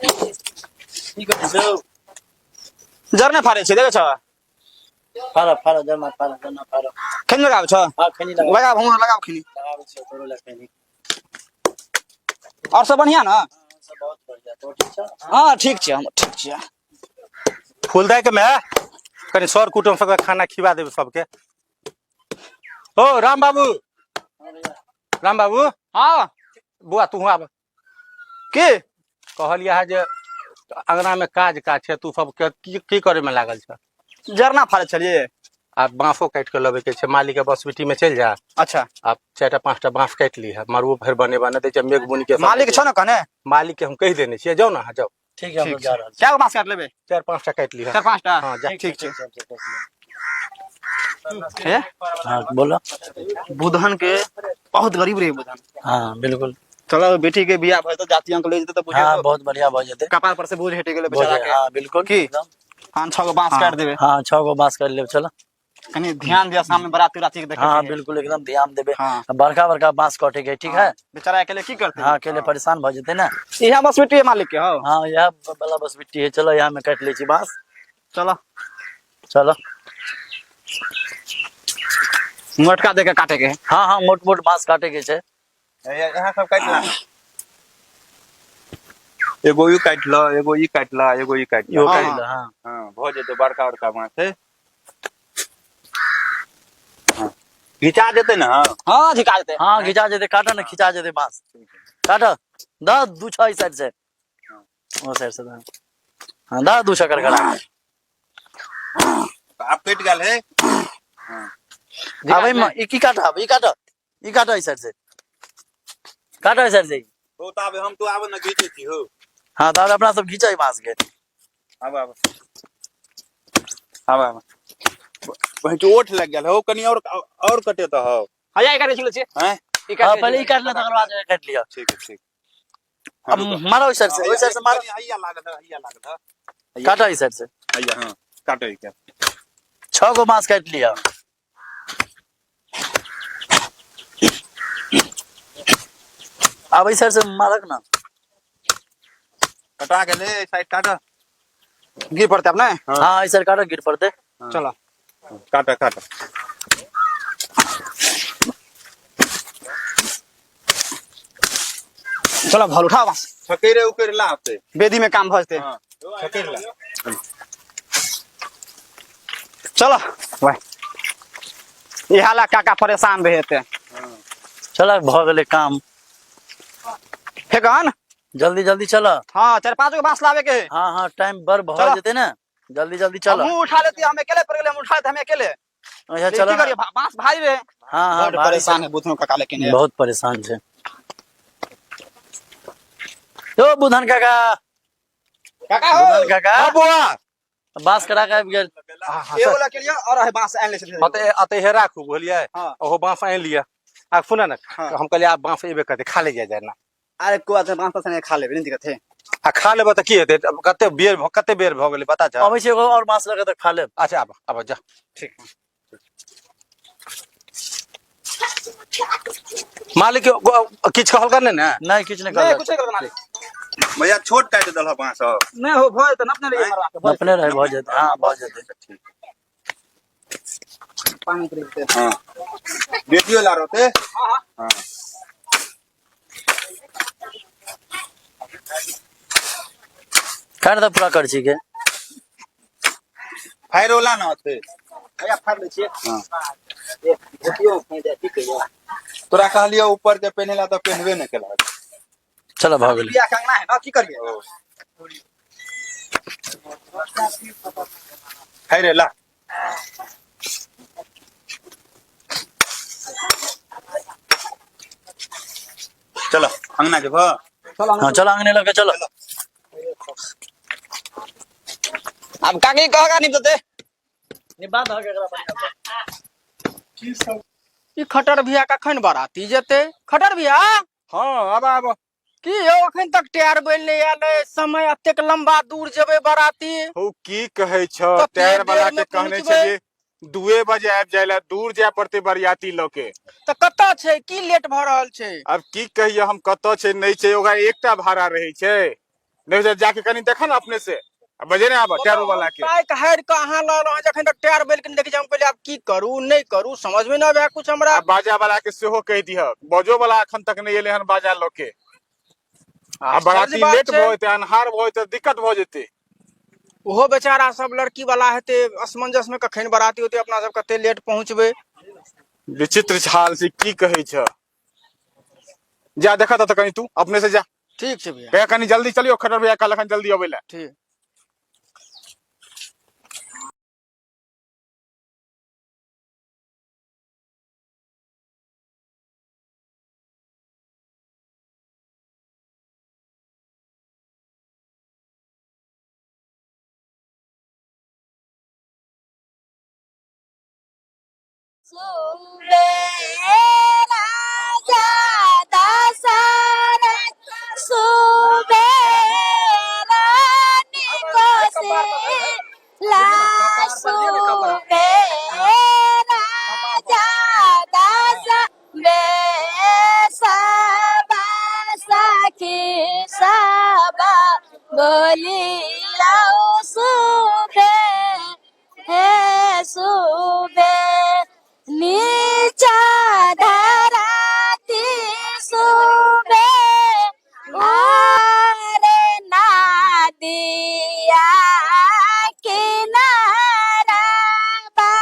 की करै छौ? जरने फाड़ै छै देखै छ। फाड़ फाड़ जरना, फाड़ जरना, फाड़। खैनी लगाबै छ? हाँ, खैनी लगा। लगाब, हमहूँ लगाब खैनी। लगाबै छियौ तोरो लए खैनी। और सब बढ़िया ना? हाँ, सब बहुत बढ़िया। तो ठीक छौ? हाँ, ठीक छै, हम ठीक छियै। फूलदाय के माय, कनि सर कुटुम्ब सबके खाना खिवा देबै सबके। ओ राम बाबू, राम बाबू। हाँ। बुआ, तू आब। की? कहलियै है जे अंगना में काज काज छै, तू सब के की की करे में लागल छ? जरना फाड़ै छलियै। आ बांसो काटि के लबै के छै, मालिक के बसबिटी में चलि जा। अच्छा। आ चारिटा पांचटा बांस काटि लीह, मड़ुओ भरि बनेबा नहि दै छै मेघ बुनि के समय। मालिक छौ ने कहने? मालिक के हम कहि देने छियै, जाउ ने अहाँ, जाउ। ठीक है, हम लोग जा रहल छी। कए गो बांस काटि लेबै? चारि पांचटा काटि लीह। चारि पांचटा? हाँ, जा। ठीक छै। हे? हाँ, बोलो। बुधन के बहुत गरीब रहे बुधन। हाँ, बिल्कुल। चलो, बेटी के बियाह भऽ जेतौ, जाति अंक ले जेतौ तऽ बुझे हाँ, तो बहुत बढ़िया भऽ जेतै। कपार पर से बोझ हटि गेलै बोझ बेचारा के। हाँ, बिल्कुल। की? एकदम। पाँच छह गो बांस काटि देबै। हाँ, 6 गो बांस काटि लेब, चलो। कनि ध्यान दिअ, सामने बराती उराती के देखे। हाँ, बिल्कुल, एकदम ध्यान देबै। हाँ। बड़का बड़का बांस कटे के, ठीक है? बेचारा अकेले की करतै? हाँ, अकेले परेशान भऽ जेतै ने। इएह बस बेटी है मालिक के हौ? हाँ, इएह वाला बस बिट्टी है। चलो, यहाँ में काटि लै छी बांस। चलो। चलो। मोटका दे के काटे के है। हाँ हाँ, मोट मोट बांस काटे के छै। यहाँ सब काटि ला, एगो ई काटि ल, एगो ई काटि ल, एगो ई काटि ल। इहो हाँ, काटि हाँ। ल, हाँ। हाँ, भऽ जेतै, बड़का बड़का बाँस है। हाँ, घिचा जेतै ने? हाँ, झिका जेतै। हाँ, घिचा जेतै। काटऽ ने, खिचा जेतै बांस। काटऽ, दऽ दू छह ई साइड से, ओ साइड से दऽ। हाँ, दऽ दू छह करकरा। आब कटि गेल है। आब एहिमे ई की काटऽ? आब ई काटऽ, ई काटऽ, ई साइड से काटऽ, ई साइड से। हो तऽ आब हम तो आब ने घीचै छी हो। हाँ, तऽ आब अपना सब घिचै बांस के। आब आब आब आब बहिं ओठ लागि गेल हो, कनि और और कटे तऽ हो। हाँ, ई काटे छलै छियै। हैं? ई हाँ, काटे। पहिले ई काटि ले, तकर बाद काटि लिअ। ठीक है, ठीक। अब मारो ओहि साइड से, ओहि साइड से मारो। हैया लागल है, हैया लागल है। काटऽ ई साइड से। हैया, हाँ, काटो के। 6 गो बांस काटि लिअ। आब एहि साइड से मारक ना। कटा गेलै, एहि साइड काट। गिर पड़तै आब ने? हाँ, एहि साइड काटऽ, गिर पड़तै। चलो। काट काट। चलो, भल उठाओ बांस। छकेरे उकेरे ला होतै। वेदी में काम भऽ जेतै। हाँ, छकेरे ला। चलो भाई, इहा ला काका परेशान रहे हेतै। चल, भऽ गेलै काम। फेकन। जल्दी जल्दी चल। हाँ, चार पांच गो बांस लावे के है। हाँ हाँ, टाइम बड़ भऽ चलो। जेतै ने, जल्दी जल्दी चल। हमहूँ उठा लेती, हम अकेले पड़ गेले, हम उठा लेते, हम अकेले। अच्छा, लेकिन चल। की करिए, बांस भारी रहे। हाँ हाँ, बड़ भारी। परेशान है बुधनो काका लेकिन छै, बहुत परेशान छै। यो बुधन काका। काका हो। बुधन काका। हाँ बौआ। बांस करा के आबि गेल। एगो लऽ के लिअ और है बांस आनि लै छलियै। अते अते हे राखू, बुझलियै? हाँ। ओहो बांस आनि लिअ। आ सुन ने। हाँ। हम कहलियै आब बांस एबे करतै, खा ले जाय जाय ना। अरे कोई बात नहीं, बांस तांस नहीं खा लेबै, नहीं दिक्कत है। आ खा लेबै तऽ की हेतै? अब कते बेर कते बेर भऽ गेलै पता छै? अबै छै, एगो और बांस लऽ के तऽ खा लेब। अच्छा, आब आब जा। ठीक। मालिक किछु कहलका नहि ने? नहि, किछु नहि नहीं। कहलक। कुछ नहीं करबै मालिक। भैया, छोट काटि देलह बाँस सब। नहीं हो, भऽ जेतै, नपने रहियै मरबा के, भऽ अपने रहे, भऽ जेतै, हाँ, भऽ जेतै। जेतै, पानी उतरि जेतै। हाँ, बेटियो ला रहते। हाँ हाँ। हाँ। काटि दऽ पूरा करची के। फायरोला ना होते। भैया, फाड़ लै छियै। हाँ। एक धोतियो फेंक जाय, की कहियो। तोरा कहलियो ऊपर के पेन्हे ला तऽ पेन्हबे नहि केलक। चलो, भऽ गेलै। बियाह के अंगना है ना, की करिए? फायरे ला। चलो, अंगना जेबह? चलो। हाँ, चलो, अंगने लऽ के चलो। अब काकी कहगा नहीं देते। ई खटर भैया कखन बराती जेतै? खटर भैया। हाँ, आब आब। की यौ, अखन तक टायर बनि नहि आयल अइ, समय एतेक लंबा दूर जेबै बराती। हौ, की कहै छौ। कते टायर वाला देर मे के कहने पहुँचबै? छलियै 2 बजे आबि जाय ला, दूर जाय पड़तै बरियाती लऽ के। तऽ कतऽ छै? की लेट भऽ रहल छै? आब की कहिए हम, कतऽ छै नहि छै। ओकरा एकटा भाड़ा रहै छै, नहि होइ छै, जाके कनि देखऽ ने अपने से आ बजे ने आबऽ टायरो वाला के। ताकि हारि कऽ अहाँ लऽ एलहुँ, जखन तक टायर बनि के नहि देखै छी, हम कहलियै आब की करू नहि करू, समझमे नहि आबै कुछ हमरा। आ बाजा वाला के सेहो कहि दिहक, बाजो वाला एखन तक नहि एलै हन बाजा लऽ के। आ आश्चर्य बराती बात लेट छै। भऽ जेतै, अन्हार भऽ जेतै, दिक्कत भऽ जेतै। ओहो बेचारा सब लड़की वाला हेतै असमंजस मे, कखन बराती होतै, अपना सब कते लेट पहुँचबै। विचित्र हाल छै, की कहै छ। जा देखा तऽ कनि तू अपने से जा। ठीक छै भैया। भैया कनि जल्दी चलियौ, खटर भैया कहलखन जल्दी अबै लए। ठीक। सुबे राजा दशरथ सुबे रानी कोशिला सुबे राजा दशरथ सबा सखी सबा बोलिया सुबे हे सुबे नीचा धराती सुबे आरे नदिया किनारा बा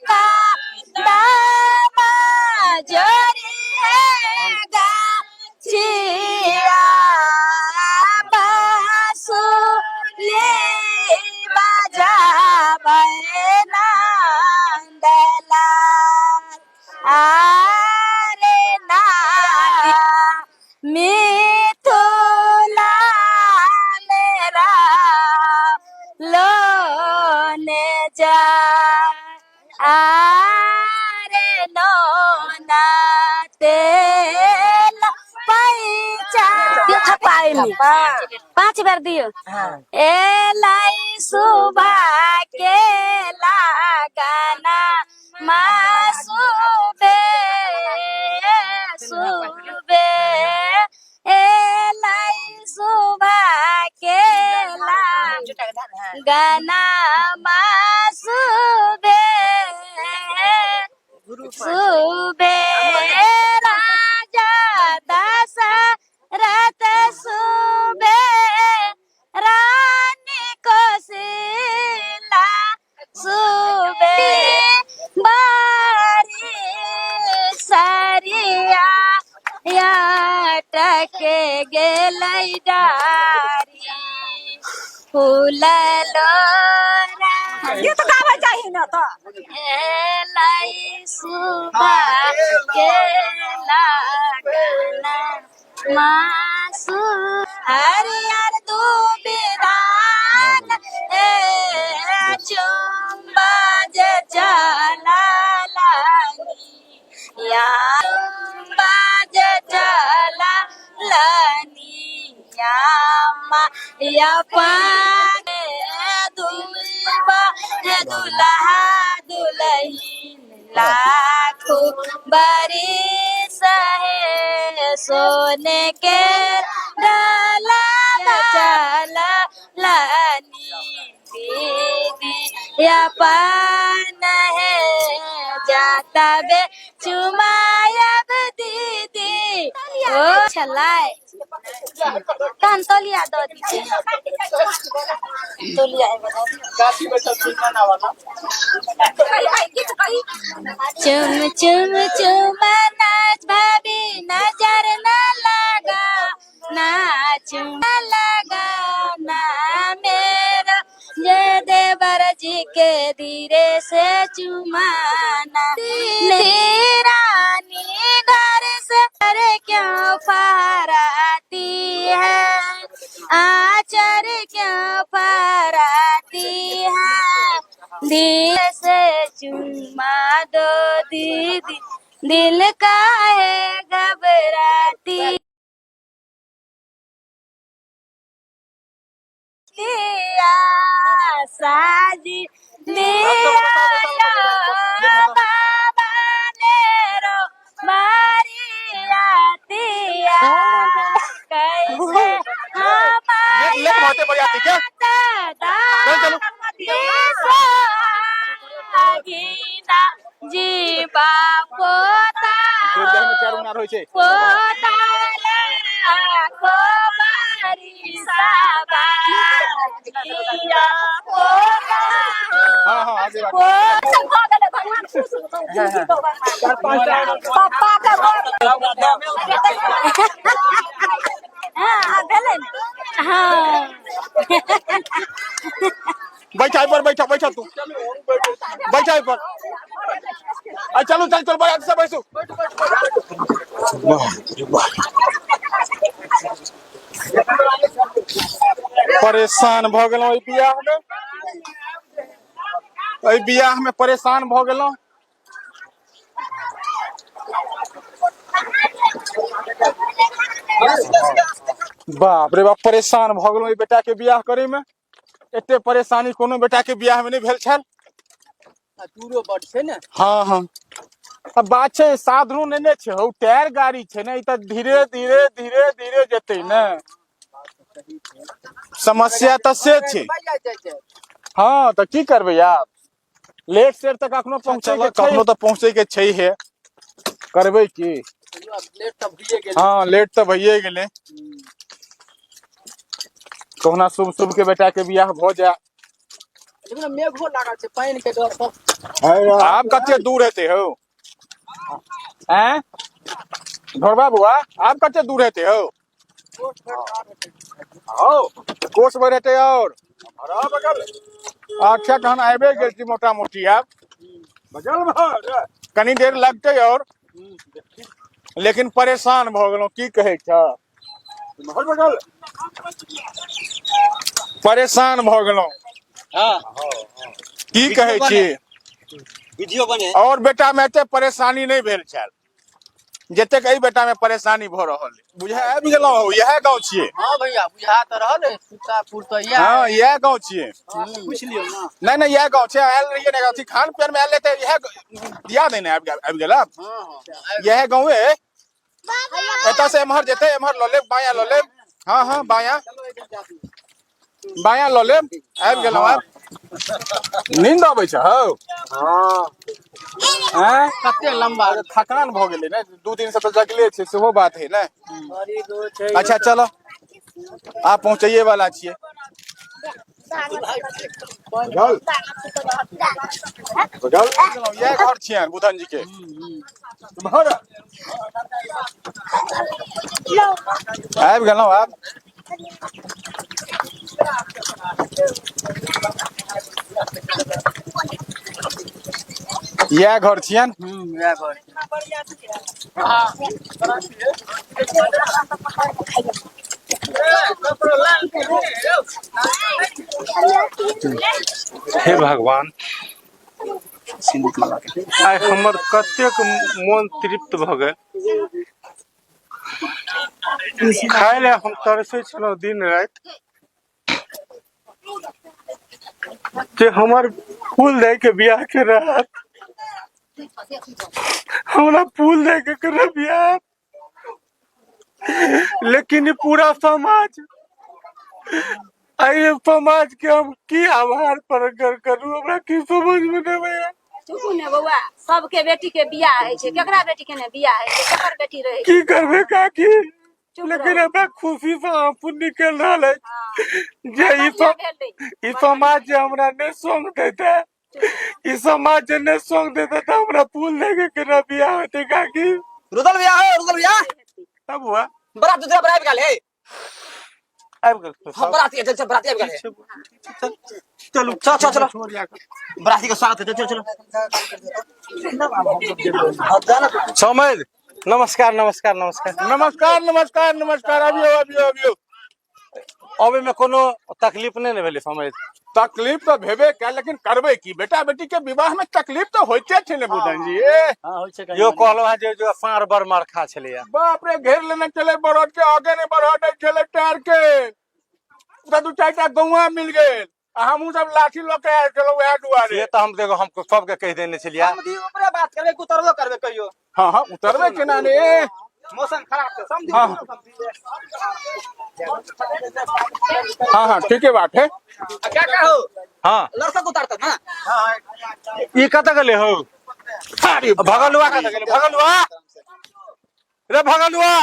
का दामा जोरी है चिया बांसुरी बजाबै नंदलाल आरे नादिया मिथुला मेरा लोने जा आरे नोना तेल पैचा दियो थप्पा 5 बेर दियो। एलाई सुबह के लगाना मासुबे सुबे एलाई सुबह के लगाना मासुबे सुबे राजा दशरथ सुबे रानी कोशिला सुबे बारी सरिया या टके गेलै डारी फूल लोरा गीत गाबै जाही न तऽ। एलै सुबह के लगना मासु हरियर दुबिदान ए चुम्बा जे चला लानी या चुम्बा जे चला लानी यामा या पाने दुलबा दुल्हा दुलहीन लाखों बरिस है सोने के डाला चला लानी दीदी या पान है जाता बे चुमायब दीदी ओ छलाय तहन तौलिया दऽ दीजिए। तौलिया चुम चुम चुम नाच भाभी नजर न लगा ना चुम लगा ना मेरा जय देवर जी के धीरे से चुमाना मेरी रानी घर से अरे क्यों फहराती है आचर क्यों फहराती है धीरे से चुमा दो दीदी दिल का है घबराती दिया साजी दिया बाबा नेरो मारिया दिया कैसे बराती के चल चलू जी बापोता देह में चार उनार होइ छै पोताला कुमारी साबा जिया पोता हाँ हाँ आगे बात भगवान खुश पप्पा के हाँ भेलै ने हाँ बैठा पर बैठा बैठा तू बैठा पर आ चलू चल चल बराती सब बैसू परेशान भऽ गेलहुँ एहि बियाह मे एहि बियाह मे परेशान भऽ गेलहुँ बाप रे बाप परेशान भऽ गेलहुँ एहि बेटा के बियाह करे मे एते परेशानी कोनो बेटा के बियाह मे नहि भेल छल दूरो बड छै ने हाँ हाँ अब बात छै साधनो नहि ने छै हौ टायर गाड़ी छै ने ई तऽ धीरे धीरे धीरे धीरे जेतै ने समस्या तऽ से छै हाँ तऽ की करबै आब लेट सेट तक कखनो पहुँचै के कखनो तऽ पहुँचै के छै हे करबै की लेट तऽ भइए गेलै हाँ लेट तऽ भइए गेलै कहुना शुभ शुभ के बेटा के बियाह भऽ जाय लेकिन मेघो लागल छै पानि के डर सब आब कते दूर हेतै हौ हैं ढोरबा बुआ आब कते दूर हेतै हौ हौ कोस भरि हेतै और बगल अच्छा तहन आबे गेल छी मोटा मोटी आब बगल भर कनी देर लगतै और लेकिन परेशान भऽ गेलहुँ की कहै छह बगल परेशान भऽ गेलहुँ की कहै छी वीडियो बने और बेटा में एते परेशानी नहीं भेल छल जतेक एहि बेटा में परेशानी भऽ रहल अइ। बुझा आबि गेलहुँ हौ इएह गाँव छियै हाँ भैया बुझा तऽ रहल है सीतापुर तऽ इएह हाँ इएह गाँव छियै पूछि लियौ ने नहीं नहीं इएह गाँव छै आयल रहियै ने अथी खान पियन में आयल रहै तऽ इएह याद है ने आबि गेल आबि गेल आब हाँ हाँ इएह गाँवे अइ। एतऽ से एम्हर जेतै एम्हर लऽ लेब बायाँ लऽ लेब हाँ हाँ बायाँ बायाँ लऽ लेब आबि गेलहुँ आब नींद अबै छै हौ आँय कते लंबा अरे थकान भऽ गेलै ने दू दिन से तऽ जगले छै सेहो बात है ने अच्छा चलो आब पहुँचैए वाला छियै बगल बगल इएह घर छियनि बुधन जी के आबि गेलहुँ आब इएह घर छियनि इएह घर हे भगवान आइ हमर कतेक मोन तृप्त भऽ गेल खाय लए हम तरसै छलहुँ दिन राति जे हमर फूल दै के बियाह के रहत हमरा फूल दै के करब बियाह लेकिन ई पूरा समाज एहि समाज के हम की आभार प्रकट करू हमरा की समझ में नहि अबैया चुपू ने बौआ सबके बेटी के बियाह होइ छै केकरा बेटी के ने बियाह होइ छै केकर बेटी रहै छै की करबै काकी चुप लेकिन रहू हमरा खुशी से आंसू निकल रहल अछि जे ई बढ़िआँ सब भेलै ई समाज जे हमरा नहि संग देतै ई समाज जे नहि संग देतै तऽ हमरा फूल देके केना बियाह होतै काकी रुदल भैया हो रुदल भैया तब हुआ बरात दूसरा पर आबि गेल हे आबि गेल हाँ बराती चल चल बराती आबि गेल हे चलू चलो चलो चलो बराती के स्वागत है चलो चलो समझ नमस्कार नमस्कार नमस्कार नमस्कार नमस्कार नमस्कार अबियो अबियो अबियो अबै में कोनो तकलीफ नहि ने भेलै समझ तकलीफ तऽ भेबे कयल लेकिन करबै की बेटा बेटी के विवाह में तकलीफ तऽ होइते छै ने बुधन जी ए हाँ होइ छै कनि यो मनि। कहलहुँ हेँ जे जो साँढ़ बड़ मारखा छलैया बाप रे घेर लेने छलै बरद के आगे नहि बढ़ऽ दै छलै टायर के तऽ दू चारि टा गौआ मिल गेल आ हमहूँ सब लाठी लऽ के आयल छलहुँ वएह दुआरे से तऽ हम देखो हम सबके कहि देने छलियै समझी ऊपरे बात करबै कि उतरबो करबै कहियो हाँ हाँ उतरबै केना ने मौसम खराब छै समझी हाँ। समझी हाँ हाँ ठीके बात है। क्या कहो? हाँ। लड़का को उतारता ना। ई कतऽ गेलै हौ? अरे भगलुआ कतऽ गेलै? भगलुआ रे, भगलुआ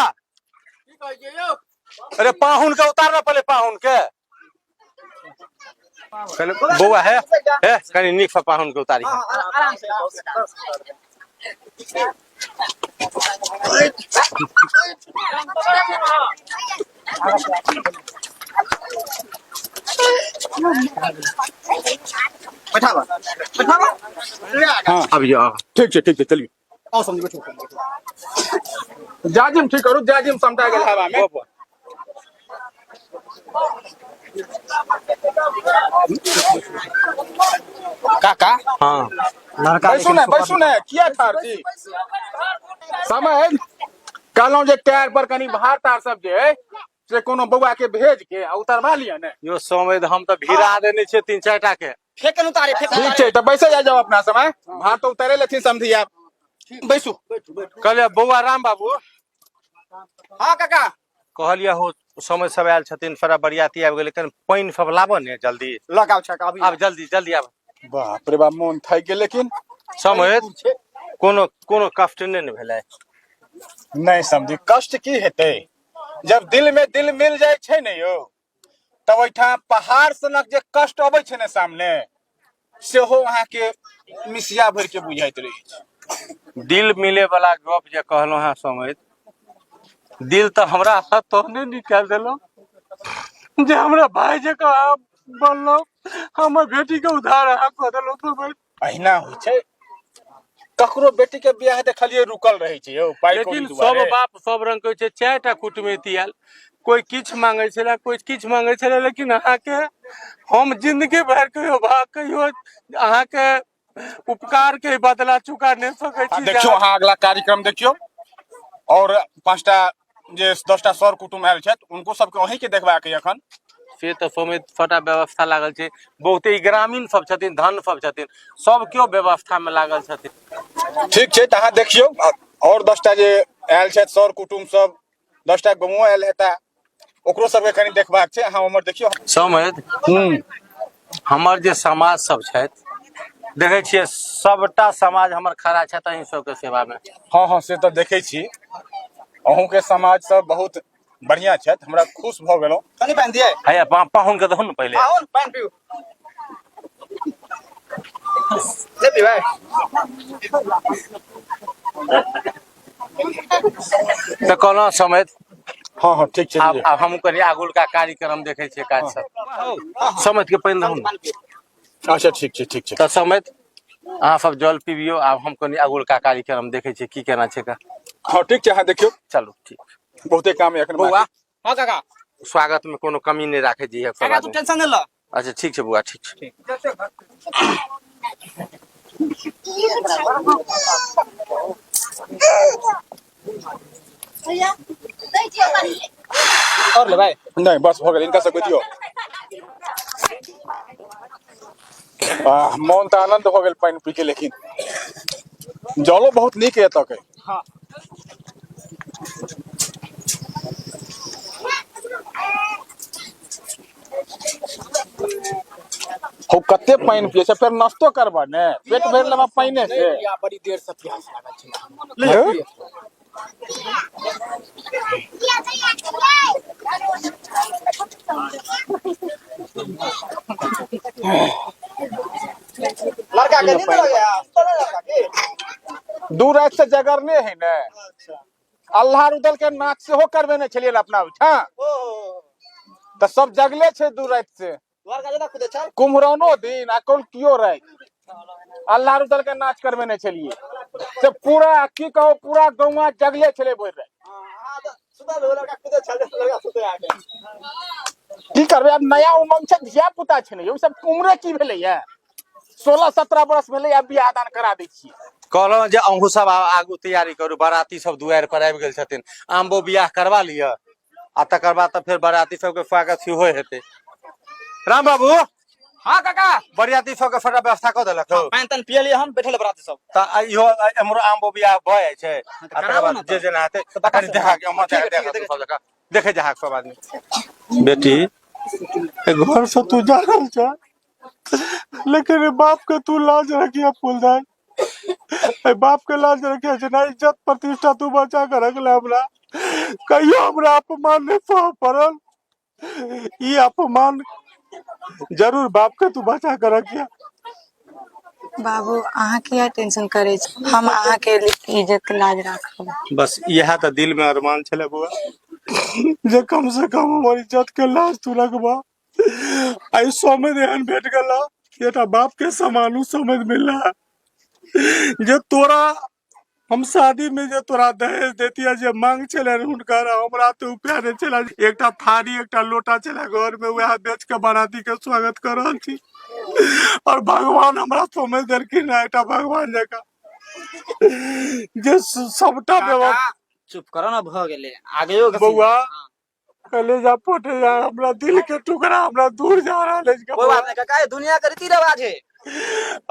अरे, पाहुन के उतारना पड़ले, पाहुन के। कनि बौआ हे हे, कनि नीक से पाहुन के उतारी। आराम से। बैठावा बैठावा। हाँ। अभी जाओ। ठीक छै, ठीक छै, चलिए। आओ समझ, बैठो। जाजिम ठीक करू, जाजिम समटा गेल हवा में। काका। हाँ। लड़का बैसू ने, बैसू ने, किया ठार छी? समय कहलहुँ जे टायर पर कनि भार तार सब जे अइ से कोनो बौआ के भेज के आ उतरवा लिअ ने। यो समय हम तऽ भिड़ा देने छियै तीन चारि टा के। फेकन उतारे, फेकन। ठीक छै, तऽ बैसे जाइ जाउ अपना समय। भार तऽ उतारे लेथिन समझी, आब बैसू। कहलियै बौआ राम बाबू। हाँ काका। कहलियै हो, समय सब आयल छथिन, सारा बरियाती आबि गेलै, कनि पानि सब लाबऽ ने जल्दी। लगाओ छका अभी। आब जल्दी जल्दी आब। बाप रे बाप, मोन थाकि गेल लेकिन। समय कोनो कोनो कष्ट नहि ने भेलै? नहि समझी, कष्ट की हेतै? जब दिल में दिल मिल जाइ छै ने यौ, तब ओहिठाम पहाड़ सनक जे कष्ट अबै छै ने सामने, सेहो अहाँके मिसिया भरि के बुझाइत रहै छै। दिल मिले वाला गप जे कहलहुँ हँ समय, दिल तऽ हमरा अहाँ तहने निकालि देलहुँ जे हमरा भाय जकाँ अहाँ बनलहुँ, हमर बेटी के उद्धार अहाँ कऽ देलहुँ समय। अहिना होइ छै? ककरो बेटी के बियाह देखलियै रुकल रहै छै यौ पाइ कौड़ी लेकिन सब दुआरे? बाप सब रंग के होइ छै। चारि टा कुटमैती आयल, कोइ किछु मांगै छलै, कोइ किछु मांगै छलै, लेकिन अहाँके हम जिंदगी भरि कहियो भा कहियो अहाँके उपकार के बदला चुका नहि सकै आ छी। देखियौ, अहाँ अगला कार्यक्रम देखियौ और पाँचटा जे 10टा सर कुटुम्ब आयल छथि, उनको सबके अहीं के देखबाक अइ एखन। से तऽ समय सबटा व्यवस्था लागल छै बहुते। ई ग्रामीण सब छथिन, धन सब छथिन, सब केओ व्यवस्था में लागल छथिन। ठीक छै, तऽ अहाँ देखियौ और 10टा जे आयल छथि सर कुटुम्ब सब, 10टा गाँवो आयल हेता, ओकरो सबके कनि देखबाक छै। अहाँ उम्हर देखियौ। समय हमर जे समाज सब छथि, देखै छियै सबटा समाज हमर खड़ा छथि अहीं सबके सेवा में। हँ हँ, से तऽ देखै छी, अहूँके समाज सब बहुत बढ़िया छथि, हमरा खुश भऽ गेलहुँ। कनि पानि दियै? हैया पाहुन के दहु ने पहिले। पाहुन, पानि पीऊ। नहि पीबै? तऽ कहलहुँ समय। हँ हँ, ठीक छै। आब आब हम कनि आगुलका कार्यक्रम देखै छियै, काज सब। समझ के पानि दहु ने। अच्छा, ठीक छै, ठीक छै। तऽ समय अहाँ सब जल पीबियौ, आब हम कनि अगुलका कार्यक्रम देखै छियै की केना छै का। हँ, ठीक छै, अहाँ देखियौ। चलू, ठीक। बहुते काम अइ एखन बौआ। बाकी। हाँ काका। स्वागत में कोनो कमी नहि राखै जइहे सब काका, तू आदमी। टेंशन नहि ल। अच्छा, ठीक छै बौआ, ठीक छै। भैया, दै छियै कनि। और लेबै? नहि, बस भऽ गेल, हिनका सबके दियौ। आह, मोन तऽ आनंद भऽ गेल पानि पी के, लेकिन जलो बहुत नीक है एतऽ के। हाँ। हो, कते पानि पियै छै? फेर नाश्तो करबऽ ने, पेट भरि लेबऽ पानिे से? बड़ी देर से प्यास लागल छै। हँ? लड़का के नींद लग गया, सुतल है लड़का के। दू राति से जगरने है ने। अल्लाह रुदल के नाच सेहो करबेने छलियै अपना ओहिठाम। ओ। तऽ सब जगले छै दू राति से। लड़का ज्यादा खुदे चल। कुम्हरौनो दिन आ कोन कियो राति अल्लाह रुदल के नाच करबेने छलियै, से पूरा की कहू, पूरा गौआ जगले छलै भरि राति। हाँ, सुतल हो लड़का, खुदे चल, लड़का सुते आ गया। की करबै, आब नया उमंग छै, धिया पुता छै ने यौ सब, उम्रे की भेलैया, 16-17 बरस भेलै, आब बियाह दान करा दै छियै। कहलहुँ जे अहूँ सब आब आगू तैयारी करू, बाराती सब दुआरि पर आबि गेल छथिन, आम्बो बियाह करवा लिअ आ तकर बाद तऽ फेर बाराती सबके स्वागत सेहो हेतै। राम बाबू। हाँ काका। बरियाती सबके सबटा व्यवस्था कऽ देलक हौ? पानि तानि पियलियै हम, बैठल बराती सब। तऽ इहो एम्हरो आम्बो बियाह भऽ जाइ छै आ तकर कराबू बाद ने जे तऽ। जेना हेतै तऽ कनि देखा के एम्हर ठीक है, देखा ठीक है। सब जगह। देखे जा सब आदमी। बेटी, घर से तू जा रहल छ, लेकिन ए बाप के तू लाज रखिया फूलदान, ए बाप के लाज रखिया। जेना इज्जत प्रतिष्ठा तू बचा के रखले, हमरा कहियो हमरा अपमान नहीं सह पड़ल, ई अपमान जरूर बाप के तू बचा के रखिया। बाबू, अहाँ किया टेंशन करै छी? हम अहाँके इज्जत के लाज राखब। बस इएह तऽ दिल में अरमान छलै बौआ, जे कम से कम हमर इज्जत के लाज तू रखबा। आई सौम्य एहन भेट गेला, एकटा बाप के समान उ समझ मिलला, जे तोरा हम शादी में जे तोरा दहेज देतिया, जे मांग छलै हुनकर, हमरा तऽ उपाय नहि छलै। एकटा थारी एकटा लोटा छलै घर में, वएह बेच के बाराती के स्वागत कर रहल छी। और भगवान हमरा समझ देलखिन है, एकटा भगवान जकाँ जे सबटा व्यवस्था। चुप करो ना, भऽ गेलै आगे। बौआ, कलेजा फटे जा, हमरा दिल के टुकड़ा हमरा दूर जा रहल अछि। कोई बात नहीं काका, ये दुनिया के रीति रिवाज है।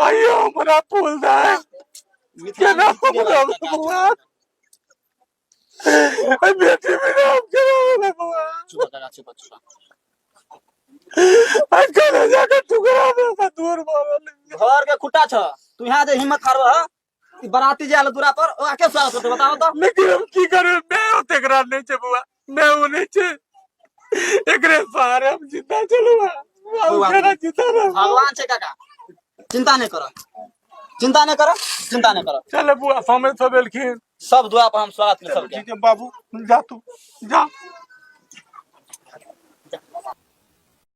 आइयो हमरा फूल दे। मिथिला केना में रीति रिवाज है काका। बौआ, अरे बेटी बिना हम केना होले बौआ? चुप काका, चुप चुप। अरे कलेजा के टुकड़ा हमरा दूर भऽ रहल अछि। घर के खुट्टा छ, तू यहाँ जे हिम्मत हारबह, ई बराती जे आयल दूरा पर, ओ आके स्वागत करतै, बताओ तो। लेकिन हम की करबै? मैं ओतेक रात नहि छै बौआ, मैं ओ नहि छै, एकरे सहारे हम जिंदा चलू। कोई बात केना नहीं। जिंदा रहब? भगवान छै काका, चिंता नहीं करो, चिंता नहीं करो, चिंता नहीं करो। चल बुआ, समय सब एलखिन। सब दुआ पर हम स्वागत कर सबके। ठीक है बाबू, जा तू जा।